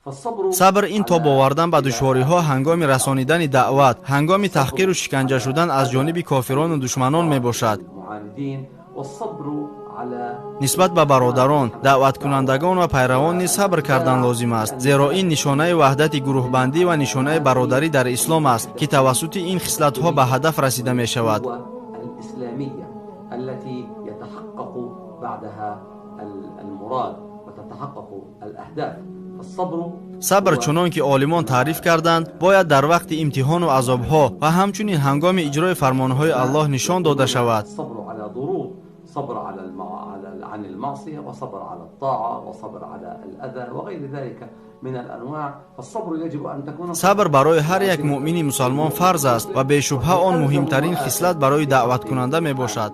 Сабр ин тоб овардан ба душвориҳо ҳангоми расонидани даъват, ҳангоми таҳқиру шиканҷа шудан аз ҷониби кофирону душманон мебошад. Нисбат ба бародарон, даъваткунандагон ва пайравон низ сабр кардан лозим аст, зеро ин нишонаи ваҳдати гурӯҳбандӣ ва нишонаи бародарӣ дар ислом аст, ки тавассути ин хислатҳо ба ҳадаф расида мешавад. Сабр, чунон ки олимон таъриф карданд, бояд дар вақти имтиҳону азобҳо ва ҳамчунин ҳангоми иҷрои фармонҳои Аллоҳ нишон дода шавад. صبر عن المعصية وصبر على الطاعة وصبر على الأذى وغير ذلك من الأنواع. فالصبر يجب أن تكون Сабр барои ҳар як муъмини мусалмон фарз аст ва бешубҳа он муҳимтарин хислат барои даъваткунанда мебошад.